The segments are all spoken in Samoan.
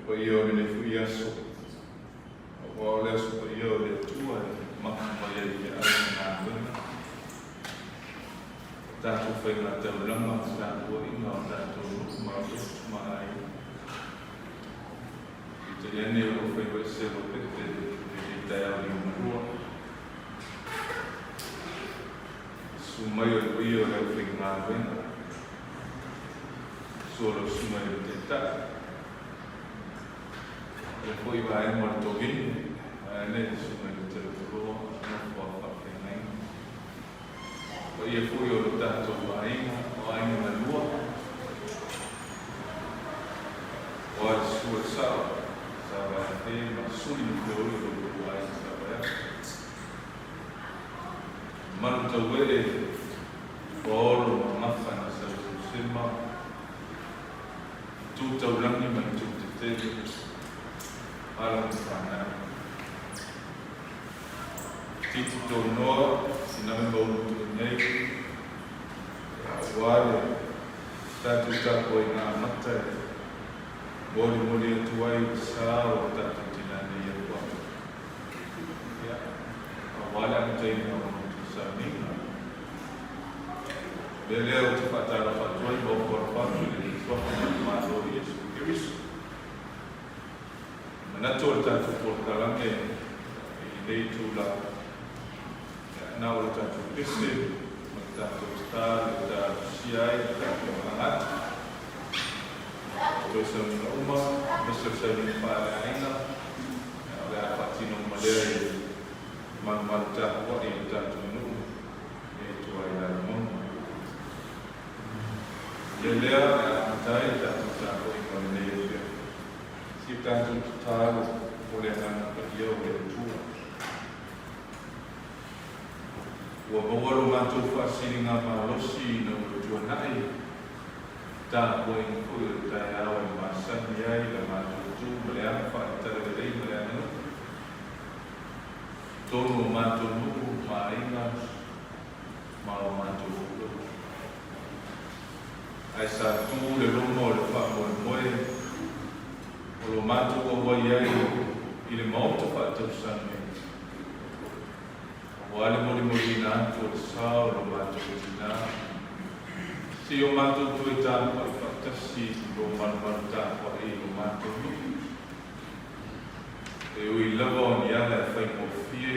paia o lenei foi aso, aua o le aso paia o le Atua e mapu mai ai feau ma galuega, o tatou faigataulaga ma tapuaiga o tatou nuu ma lotu ma aiga. Peitai ane o lo o faiva ese Lopete i lenei taeao liugalua. Susu mai o le paia o le aufaigaluega. Susu o lau susuga i le Taitai. O lea foi vaega o le Tovini, vaeane le susuga i le Telotoloa, nofo a faafeagaiga. Paia foi o lo tatou aiga, o aiga na lua, aua le susu o le Sao, Sa Vaeafe ma Suli ma Feoi o lo outou aiga Sa Vaeafe. Malu tauee Paolo ma Gafa na Sausausema, itu taulagi ma itu tetele, alo ma fanau. Titi Tonoa, Siname Maulu Tuinei, aua le tatou tapuaiga amata e molimoli atu ai le sa o le tatou tina nei atua. Ia, aua le amataina o la matou sauniga. O le mea lea ou te faatalofa atu ai ma ofo alofa atu i le Suafa ma le Malo o Iesu Keriso. E manatu o le tatou polokalame i lenei itula, ia, na o le tatou pese ma le tatou tatalo e talosia ai le tatou agaga atu. O toe sauniga uma, aemaise o le sauniga faaleaiga, o le a faatino uma lea i le malumalu tapuai o le tatou nuu e tua i Lalomauga. O le mea lea e amata ai le tatou tapuaiga o lenei afiafi, si o tatou tatalo mo le Agaga Paia o le Atua. Ua maua lo matou faasiligamalosi ina ua tuanai tapuaiga foi o le taeao e masani ai la matou tu ma le aga faale-talalelei ma le aganuu. Totonu o matou nuu ma aiga ma o matou fulotu. Ae sa tu le loma o le faamoemoe o lo matou auai ai i le Maota faatausami aua le molimoliina atu o le sa o lo matou tina, seia o matou toe tapuai faatasi i lo malumalu tapuai i lo matou nuu. E ui lava o ni ala e faigofie,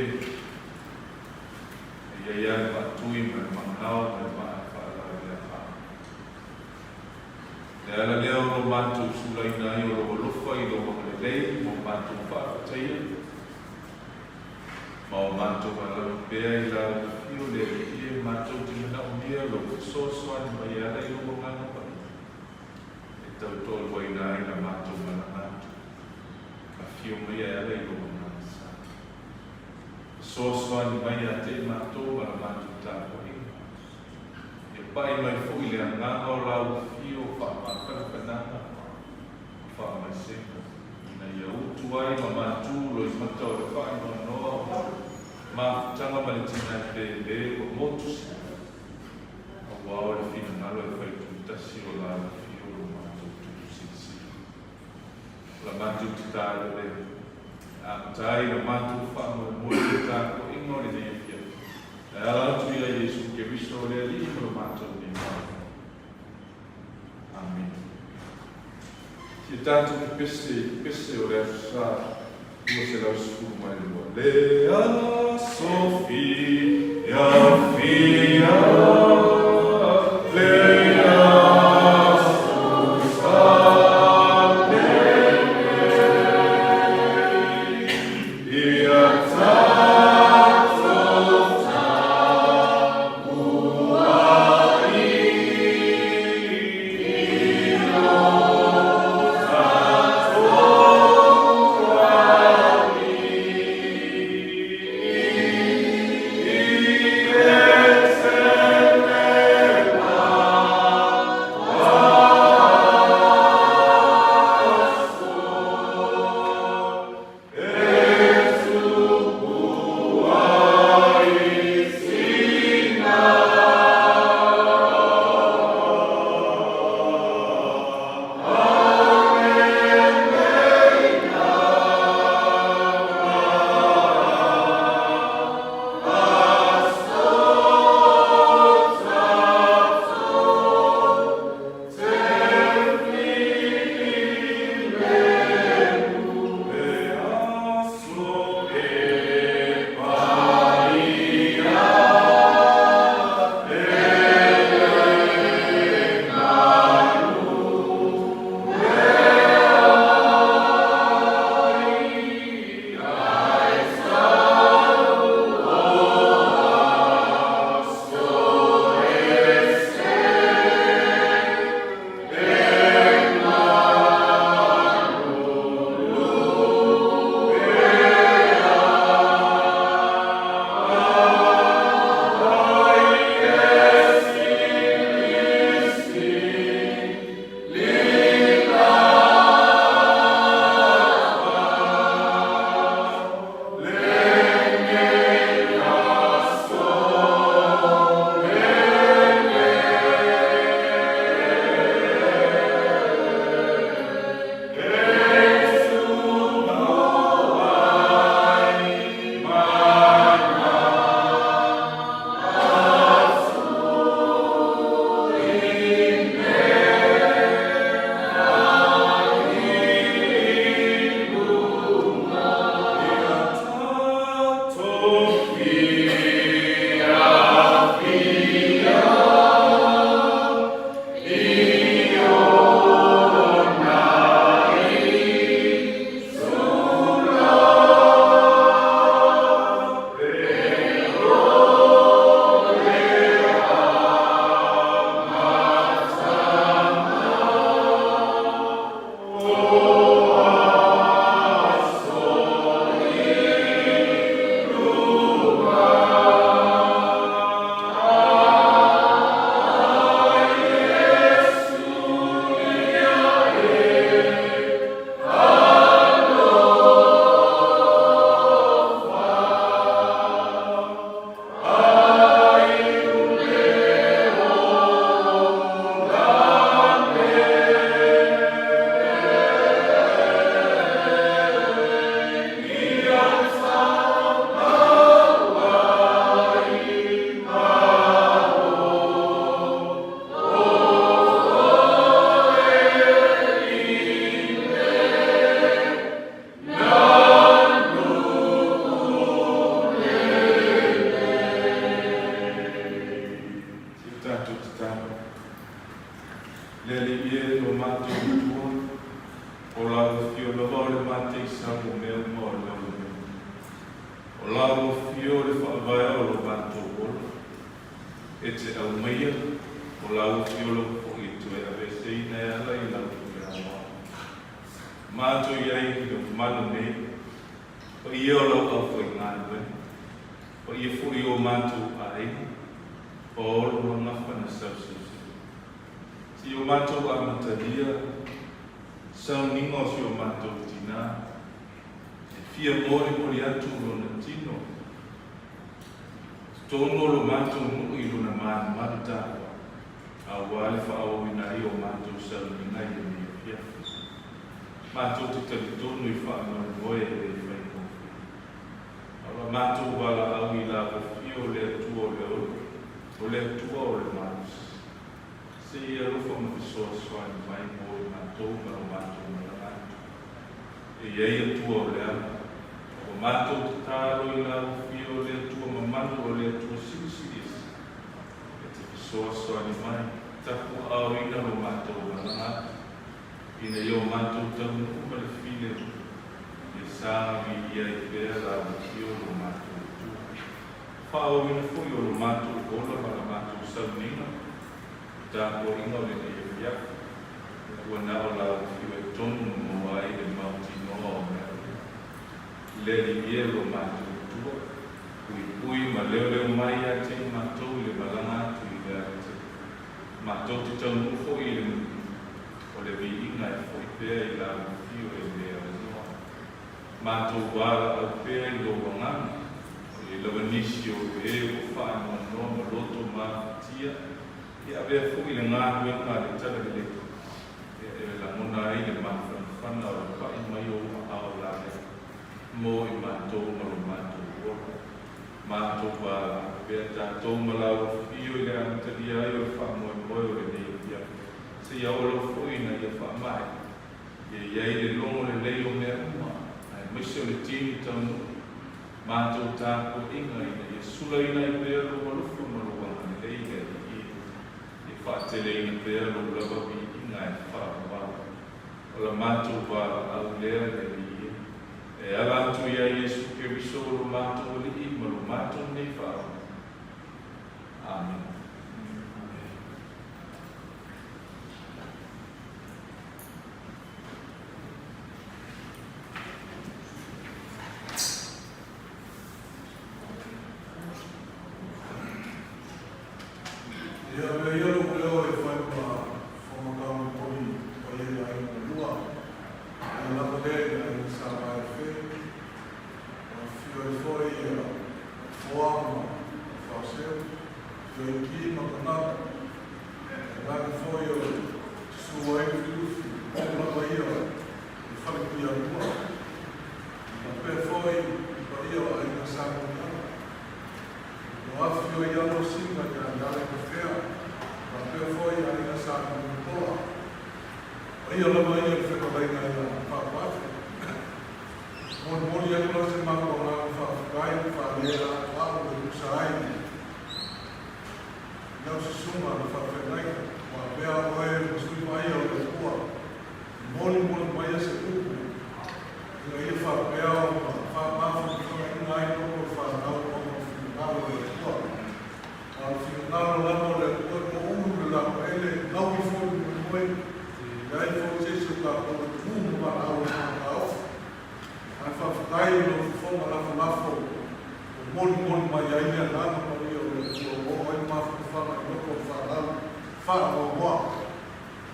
e i ai lava le maatui ma le maanao ma le maa e faalavelave. Le ala lea o lo matou sulaina ai o lou alofa i lou agalelei ma o matou faafetaia, ma o matou alalu pea i lau afio le Alii e matou te manaomia lou fesoasoani mai e ala i lou Agaga Paia e tautoaluaina ai la matou malaga atu. Afio mai e ala i lou Agaga Sa. Fesoasoani mai ia te i matou ma la matou tapuaiga. Ia pai mai foi le agaga o lau afio faamafanafanaga ma faamaisega, ina ia utu ai ma matu loimata o le faanoanoa o le mafutaga ma le tina pele ua motusia, aua o le finagalo e fai tutasi o lau afio lo matou tuusilisili. O la matou tatalo lea, e amata ai la matou faamoemoe i le tapuaiga o lenei afiafi, e ala atu ia Iesu Keriso le Alii ma lo matou nei Maota. Amene. Si e tatou pepese i le pese o le Aso Sa 212. Le aso fiafia, le aso sa lenei, ia tatou Lau Afio lava o le mateisau o mea uma o le lalolagi. O Lau Afio le faavae o lo matou ola. E te aumaia, o Lau Afio lava foi e toe aveeseina e ala i Lau Tuiaoao. Matou i ai i le mamalu nei, paia o Lau aufaigaluega, paia foi o matou aiga, paolo ma gafa na sausausai. Si o matou amatalia sauniga o si o matou tinā, e fia molimoli atu lona tino i totonu o lo matou nuu i lona malumalu tapuai, aua le faaauauina ai o matou sauniga i lenei afiafi. Matou te talitonu i faamoemoe e le faigofie. A o la matou valaau i lavofia o le Atua o le ola, o le Atua o le malosi. Se i alofa ma fesoasoani mai mo i matou ma lo matou malaga atu. E i ai Atua o le ala, ua matou tatalo i lavofia o le Atua mamalu o le Atua Silisili Ese, e te fesoasoani mai, tapuaaoina lo matou malaga atu, ina ia o matou taunuu ma le filemu, ia saga viia ai pea lavofia o lo matou Atua. Faaauauina foi o lo matou ola ma la matou sauniga i tapuaiga o lenei afiafi, ua na o la afio e tonu ma maua ai le mautinoa o mea uma. Le Alii e lo matou Atua, puipui ma leoleo mai ia te i matou i le malaga atu i le alatele. Matou te taunuu foi i le manuia, o le viiga e foi pea i lau afio e le avanoa. Matou valaau pea i lou agaga, o i ai lava nisi o e ua faanoanoa ma loto mafatia e avea foi le galuega a le Talalelei e lagona ai le mafanafana o le pai mai o ou aao lalea mo i matou ma lo matou ola. Matou valaau pea tatou ma lau afio i le amatalia ai o le faamoemoe o lenei afiafi, seia oo lava foi ina ia faamaea. Ia i ai le logo lelei o mea uma, aemaise o le tini taunuu, matou tapuaiga ina ia sulaina ai pea lou alofa ma lou agalelei i le Alii e, ia faateleina pea lou lava viiga e faavavau. O la matou valaau lea le Alii e, e ala atu iā Iesu Keriso o lo matou Alii ma lo matou nei Faaola. Amene. Ia avea ia lou leo e fai ma faamatamolimoli i paia i aiga e lua, e ala lava lea i le aiga Sa Vaefe, ua afifio ai foi ia Foa ma Faaseu, afifio ai Ki ma Kanaka, tainane foi o le susu ai Lufilufi, o lava ia o le fale Tuiatua, faapea foi i paia o aiga Sa Muniala. Ua afifio ai Alo Sina ia Ialekefea, faapea foi aiga Sa Tuimutoa. Paia lava ia le fetalaiga ia Faatuafe. Molimoli atu la se matou agaga faafetai ma faalea atoato e tusa ai i lau susuga le faafeagaiga, ua avea oe ma sui vaaia o le Atua e molimoli maia se upu ina ia faapea ona faamafanafanaina ai loko o le fanau ona o le finagalo o le Atua. A o le finagalo lava o le Atua e poulu le lapaele, gaui foi le moemoe, e leai foi se isi o tatou e tu ma valaau ai ma mataofi. Ae faafetai i lou fofoga lafolafo ua molimoli mai ai le Agaga Paia o le Atua ua oo ai le mafanafana i loko o le fanau faanoanoa.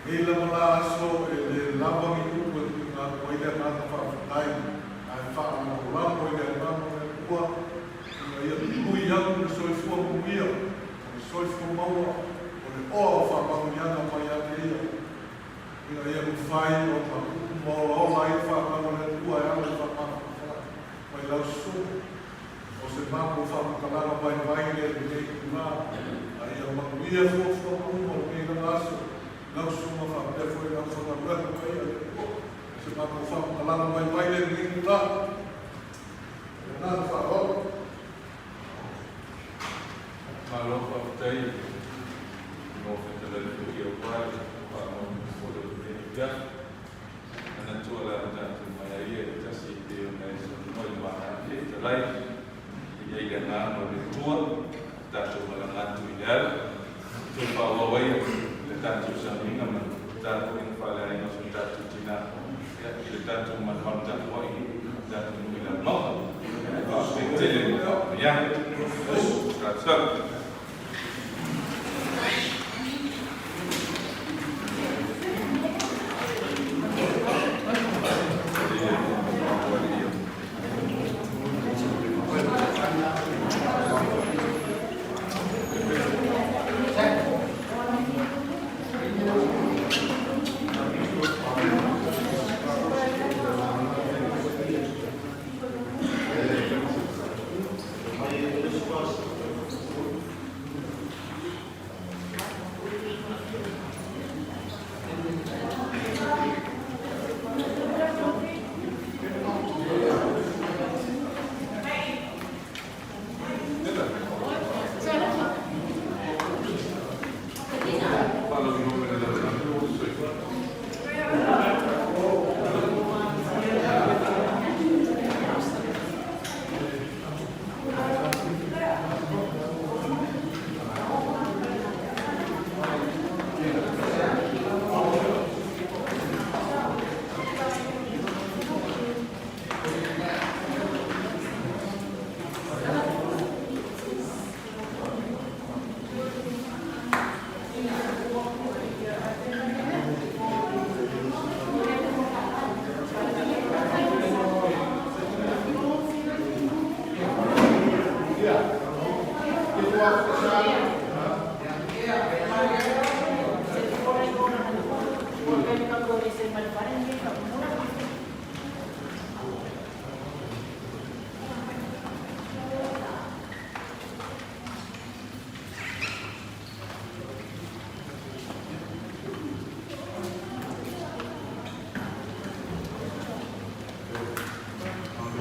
Nei lava la aso e le lava ni upu e tuuina atu ai le agaga faafetai ae faalagolago i le Agaga o le Atua ina ia tului atu le soifua manuia, o le soifua maua, o le oa o faamanuiaga mai ia te Ia, ina ia mafai ona upu ma olaola ai le fanau a le Atua e ala i faamafanafana mai lau susuga. O se matou faamatalaga vaivai lea i lenei itula, a ia manuia fuafuaga uma o lenei lava aso, lau susuga faapea foi le aufaigaluega paia a le Atua. O se matou faamatalaga vaivai lea i lenei itula. Ma le agaga faaaloalo. Malo faafetai i le Nofoa Fetalai foi aua le faamoemoe foi o lenei afiafi. Manatu o le a. Fetalai, e i ai le agaga o le Atua, tatou malaga atu i le ala, toe faaauau ai le tatou sauniga ma le tapuaiga faaleaiga o si o tatou tina, ia, i le tatou malumalu tapuai i le tatou nuu i Lalomauga. Faafetai tele ma faamanuiaga.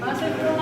Tatou.